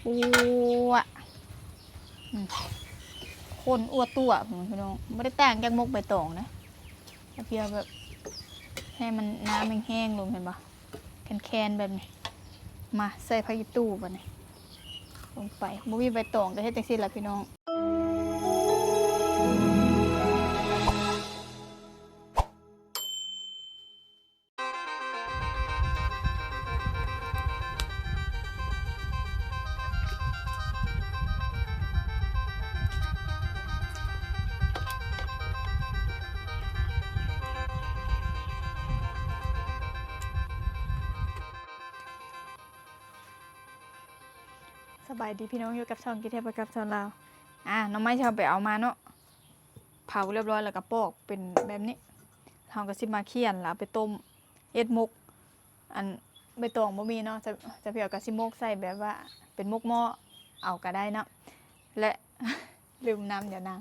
ອົວ ອືມ ຄົນອົວຕົວະ ພີ່ນ້ອງ ບໍ່ໄດ້ຕ່າງຈາກໝົກໃບຕອງນະ ແຕ່ພຽງແບບໃຫ້ມັນນ້ຳແຫ້ງໆລົງ ເຫັນບໍ່ ແຄນໆແບບນີ້. ມາໃສ່ຜັກອີ່ຕູບາດນີ້ລົງໄປ ບໍ່ມີໃບຕອງກໍເຮັດຈັ່ງຊີ້ລະພີ່ນ້ອງ. ສະບາຍດີພີ່ນ້ອງ ຢູ່ກັບຊ່ອງກິເທບກັບຊາວລາວ. ອ່າ ໜໍ່ໄມ້ທີ່ເຮົາໄປເອົາມາເນາະ ເຜົາລຽບຮ້ອຍແລ້ວກໍປອກເປັນແບບນີ້ ເຮົາກໍຊິມາຂຽນແລ້ວເອົາໄປຕົ້ມເຮັດໝົກ. ອັນໃບຕອງບໍ່ມີເນາະ ຈະ ຈະພຽວກໍຊິໝົກໃສ່ແບບວ່າເປັນໝົກໝໍ້ເອົາກໍໄດ້ເນາະ ແລະ ລືມນ້ຳຢານາງ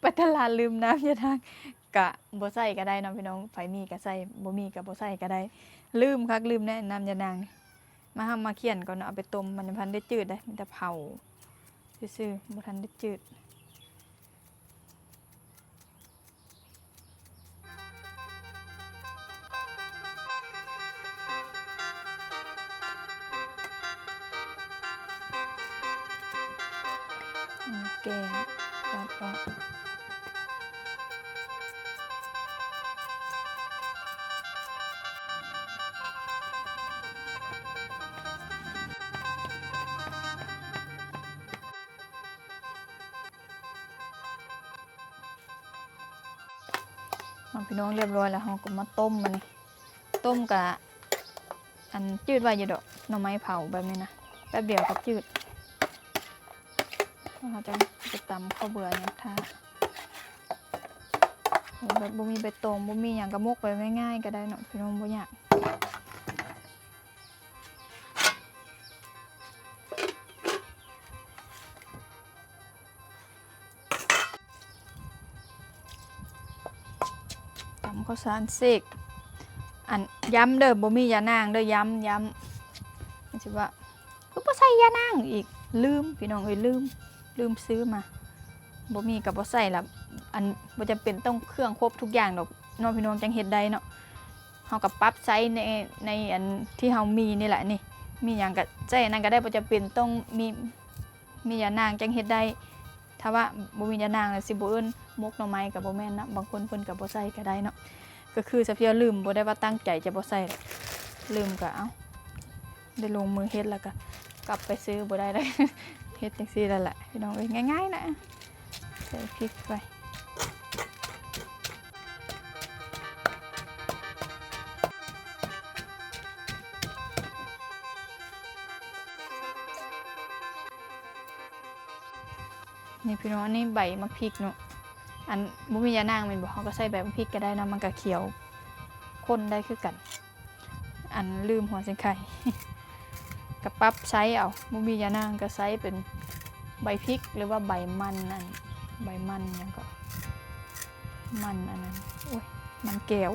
ໄປຕະຫຼາດລືມນ້ຳຢານາງ ກະບໍ່ໃສ່ກໍໄດ້ເນາະພີ່ນ້ອງ ໃຜມີກໍໃສ່ ບໍ່ມີກໍບໍ່ໃສ່ກໍໄດ້. ລືມຄັກລືມແນ່ນ້ຳຢານາງນີ້. ມາ ເຮົາມາຂຽນກ່ອນເນາະ ເອົາໄປຕົ້ມ ມັນຍັງບໍ່ທັນໄດ້ຈືດເດ້ ມີແຕ່ເຜົາຊື່ໆ ບໍ່ທັນໄດ້ຈືດ. ແກະຕັດອອກ. ເນາະພີ່ນ້ອງ ລຽບຮ້ອຍແລ້ວ ເຮົາກໍມາຕົ້ມບາດນີ້. ຕົ້ມກະ ອັນ ຈືດໄວຢູ່ດອກ ໜໍ່ໄມ້ເຜົາແບບນີ້ນະ ແປັບດຽວກໍຈືດ. ເຮົາຈະໄປຕຳເຂົ້າເບືອຫຍັງຖ້າ ແບບບໍ່ມີໃບຕອງ ບໍ່ມີຫຍັງ ກໍໝົກແບບງ່າຍໆກໍໄດ້ເນາະພີ່ນ້ອງ ບໍ່ຍາກ. ຕຳເຂົ້າສານເສກ ອັນ ຢ້ຳເດີ ບໍ່ມີຢານາງເດີ ຢ້ຳ ຢ້ຳ ມັນຊິວ່າ ຄືບໍ່ໃສ່ຢານາງອີກ ລືມ ພີ່ນ້ອງເອີຍ ລືມ ລືມຊື້ມາ ບໍ່ມີກໍບໍ່ໃສ່ລະ. ອັນ ບໍ່ຈຳເປັນຕ້ອງເຄື່ອງຄົບທຸກຢ່າງດອກເນາະ ພີ່ນ້ອງ ຈັ່ງເຮັດໄດ້ເນາະ. ເຮົາກໍປັບໃຊ້ໃນ ໃນອັນທີ່ເຮົາມີນີ້ແຫຼະນີ້ ມີຫຍັງກໍໃສ່ອັນນັ້ນກໍໄດ້ ບໍ່ຈຳເປັນຕ້ອງມີ ມີຢານາງຈັ່ງເຮັດໄດ້. ຖ້າວ່າບໍ່ມີຢານາງແລ້ວຊິບໍ່ເອີ້ນໝົກໜໍ່ໄມ້ກໍບໍ່ແມ່ນນະ ບາງຄົນເພິ່ນກໍບໍ່ໃສ່ກໍໄດ້ເນາະ. ກໍຄືສະພຽວລືມ ບໍ່ໄດ້ວ່າຕັ້ງໃຈຈະບໍ່ໃສ່ ລືມກໍເອົາ ໄດ້ລົງມືເຮັດແລ້ວກໍກັບໄປຊື້ບໍ່ໄດ້ແລ້ວ ເຮັດຈັ່ງຊີ້ແລ້ວແຫຼະ ພີ່ນ້ອງເອີຍ ງ່າຍໆນະ. ໃສ່ພິກໄປ. ນີ້ພີ່ນ້ອງ ອັນນີ້ໃບໝາກພິກເນາະ ອັນບໍ່ມີຢານາງແມ່ນບໍ່ ເຮົາກໍໃສ່ໃບໝາກພິກກໍໄດ້ນະ ມັນກໍຂຽວ ຄົນໄດ້ຄືກັນ. ອັນ ລືມຫົວຊິງໄຄ ກໍປັບໃຊ້ເອົາ ບໍ່ມີຢານາງກໍໃຊ້ເປັນໃບພິກ ຫຼືວ່າໃບມັນ ອັນ ໃບມັນຫຍັງເກາະ ມັນອັນນັ້ນ ໂອ້ຍ ມັນແກ້ວ.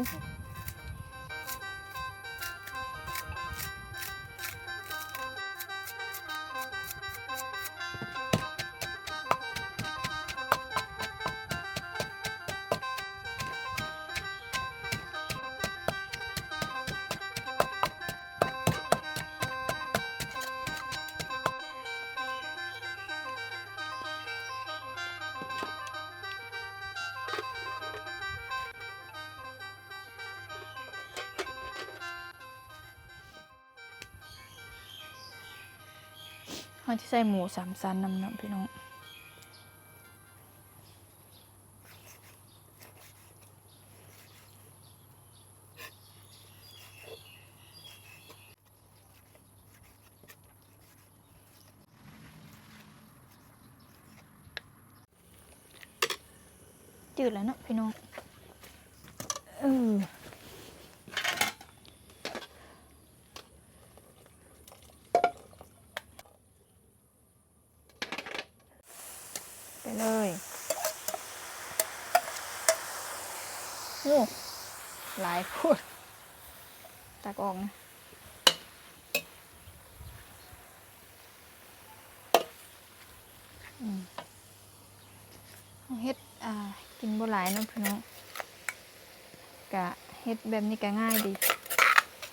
ເຮົາຈະໃສ່ໝູສາມຊັ້ນນຳເນາະພີ່ນ້ອງ. ຈືດແລ້ວເນາະພີ່ນ້ອງ ເອີ. ໄປເລີຍ. ໂອ້ ຫຼາຍໂພດ ຕັກອອກນະ. ອືມ ເຮົາເຮັດ ອ່າ ກິນບໍ່ຫຼາຍເນາະພີ່ນ້ອງ ກະເຮັດແບບນີ້ກະງ່າຍດີ.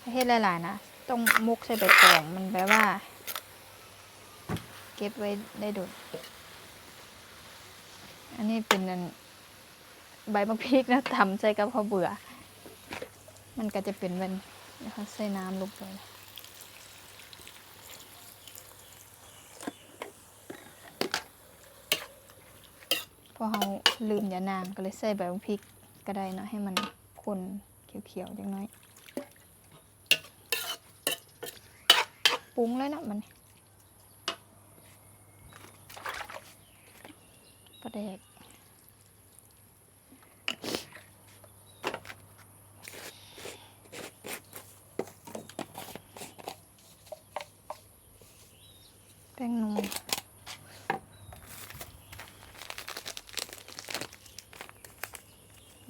ຖ້າເຮັດຫຼາຍໆນະ ຕ້ອງໝົກໃສ່ໃບຕອງ ມັນແບບວ່າເກັບໄວ້ໄດ້ດົນ. ອັນນີ້ເປັນ ອັນ ໃບບັກພິກນະ ຕຳໃສ່ກັບເຂົ້າເບືອ ມັນກະຈະເປັນແບບນີ້. ແລ້ວເຮົາໃສ່ນ້ຳລົງໄປ ເພາະເຮົາລືມຢານາງ ກະເລີຍໃສ່ໃບບັກພິກກະໄດ້ເນາະ ໃຫ້ມັນຂຸ້ນຂຽວໆຈັກໜ້ອຍ. ປຸງເລີຍເນາະບັດນີ້ ປາແດກ ແປ້ງນົວ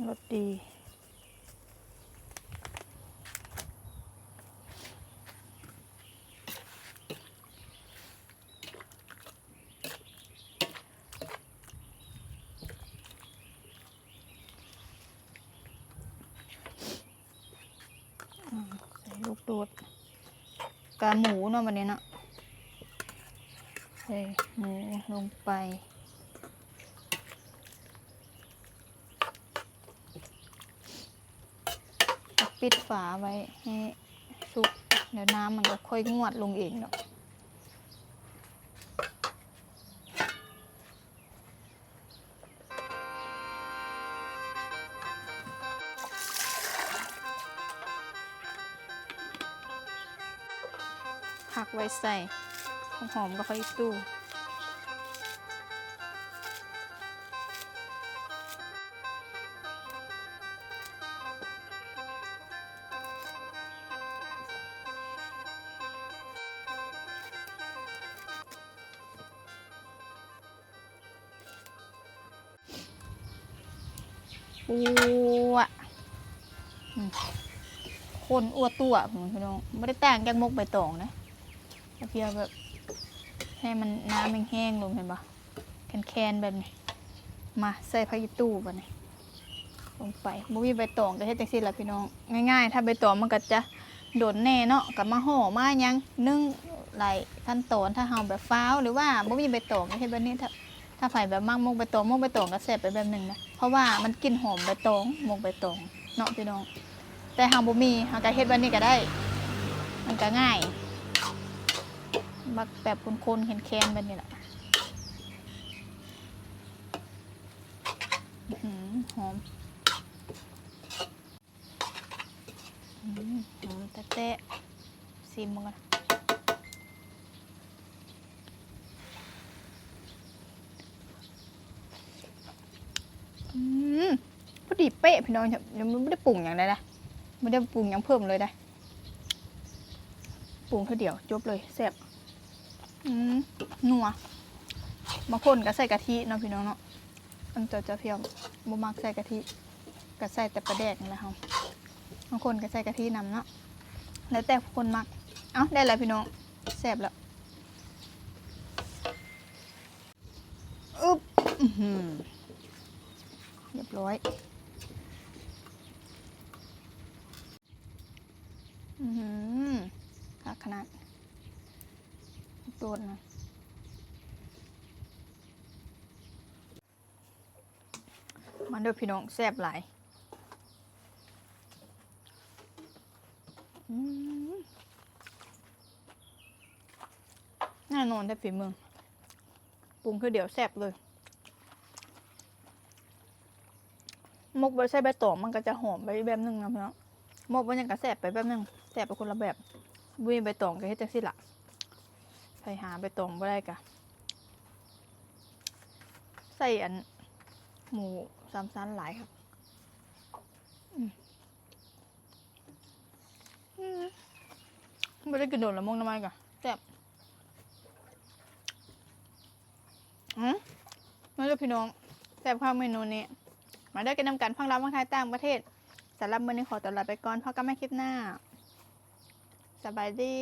ລົດດີ. ອືມ ໃສ່ລູກໂດດ ກະໝູເນາະ ບັດນີ້ເນາະ ໃສ່ໝູລົງໄປ ແລ້ວປິດຝາໄວ້ໃຫ້ສຸກ ແລ້ວນ້ຳມັນກະຄ່ອຍງວດລົງເອງດອກ. ຜັກໄວ້ໃສ່ ຫອມກັບຜັກອີ່ຕູ່. ອົວ ອືມ ຄົນອົວຕົວະພຸ້ນພີ່ນ້ອງ ບໍ່ໄດ້ຕ່າງຈາກໝົກໃບຕອງເດ້ ແຕ່ພຽງແບບໃຫ້ມັນ ນ້ຳແຫ້ງໆລົງ ເຫັນບໍ່ ແຄນໆແບບນີ້. ມາໃສ່ຜັກອີ່ຕູ່ບັດນີ້ ລົງໄປ ບໍ່ມີໃບຕອງກະເຮັດຈັ່ງຊີ້ລະພີ່ນ້ອງ ງ່າຍໆ. ຖ້າໃບຕອງມັນກະຈະດົນແດ່ເນາະ ກະມາຫໍ່ມາຫຍັງ ໜຶ້ງ ຫຼາຍຂັ້ນຕອນ. ຖ້າເຮົາແບບຟ້າວ ຫຼືວ່າບໍ່ມີໃບຕອງກະເຮັດແບບນີ້. ຖ້າ ຖ້າໃຜແບບມັກໝົກໃບຕອງ ໝົກໃບຕອງກະແຊບໄປແບບໜຶ່ງນະ ເພາະວ່າມັນກິ່ນຫອມໃບຕອງ ໝົກໃບຕອງເນາະພີ່ນ້ອງ. ແຕ່ເຮົາບໍ່ມີ ເຮົາກະເຮັດແບບນີ້ກະໄດ້ ມັນກະງ່າຍ ມັກແບບຄົນໆແຄນໆແບບນີ້ລະ. ອືຫື ຫອມ ອືມ ຫອມແທ້ໆ ຊີມເບິ່ງກ່ອນ. ອືມ ພໍດີເປະພີ່ນ້ອງ ຍັງບໍ່ໄດ້ປຸງຫຍັງໃດນະ ບໍ່ໄດ້ປຸງຫຍັງເພີ່ມເລີຍໃດ ປຸງເທື່ອດຽວຈົບເລີຍ ແຊບ. ອືມ ນົວ ບາງຄົນກະໃສ່ກະທິເນາະພີ່ນ້ອງເນາະ. ອັນເຈົ້າ ເຈົ້າພຽງບໍ່ມັກໃສ່ກະທິ ກະໃສ່ແຕ່ປາແດກນີ້ແຫຼະເຮົາ. ບາງຄົນກະໃສ່ກະທິນຳເນາະ ແລ້ວແຕ່ຄົນມັກ. ເອົ້າ ໄດ້ລະພີ່ນ້ອງ ແຊບລະ. ອຶບ ອືຫື ຮຽບຮ້ອຍ. ອືຫື ຄັກຂະໜາດ ໂດດນະ. ມາເດີພີ່ນ້ອງ ແຊບຫຼາຍ. ອືມ ແນ່ນອນແທ້ຝີມື ປຸງເທື່ອດຽວແຊບເລີຍ. ໝົກບໍ່ໃສ່ໃບຕອງມັນກະຈະຫອມໄປອີກແບບໜຶ່ງນະພີ່ນ້ອງ ໝົກບໍ່ຫຍັງກະແຊບໄປແບບໜຶ່ງ ແຊບໄປຄົນລະແບບ. ບໍ່ມີໃບຕອງກະເຮັດຈັ່ງຊີ້ລະ ໃຜຫາໃບຕອງບໍ່ໄດ້ກະ ໃສ່ອັນ ໝູສາມຊັ້ນຫຼາຍຄັກ. ອືມ ອືມ ບໍ່ໄດ້ກິນດົນລະ ໝົກໜໍ່ໄມ້ກະແຊບ. ອືມ ມາເດີພີ່ນ້ອງ ແຊບຄັກເມນູນີ້. ມາເດີກິນນຳກັນ ຝັ່ງລາວ ຝັ່ງໄທ ຕ່າງປະເທດ. ສຳລັບມື້ນີ້ຂໍຕົວລາໄປກ່ອນ ພົບກັນໃໝ່ຄລິບໜ້າ. ສະບາຍດີ.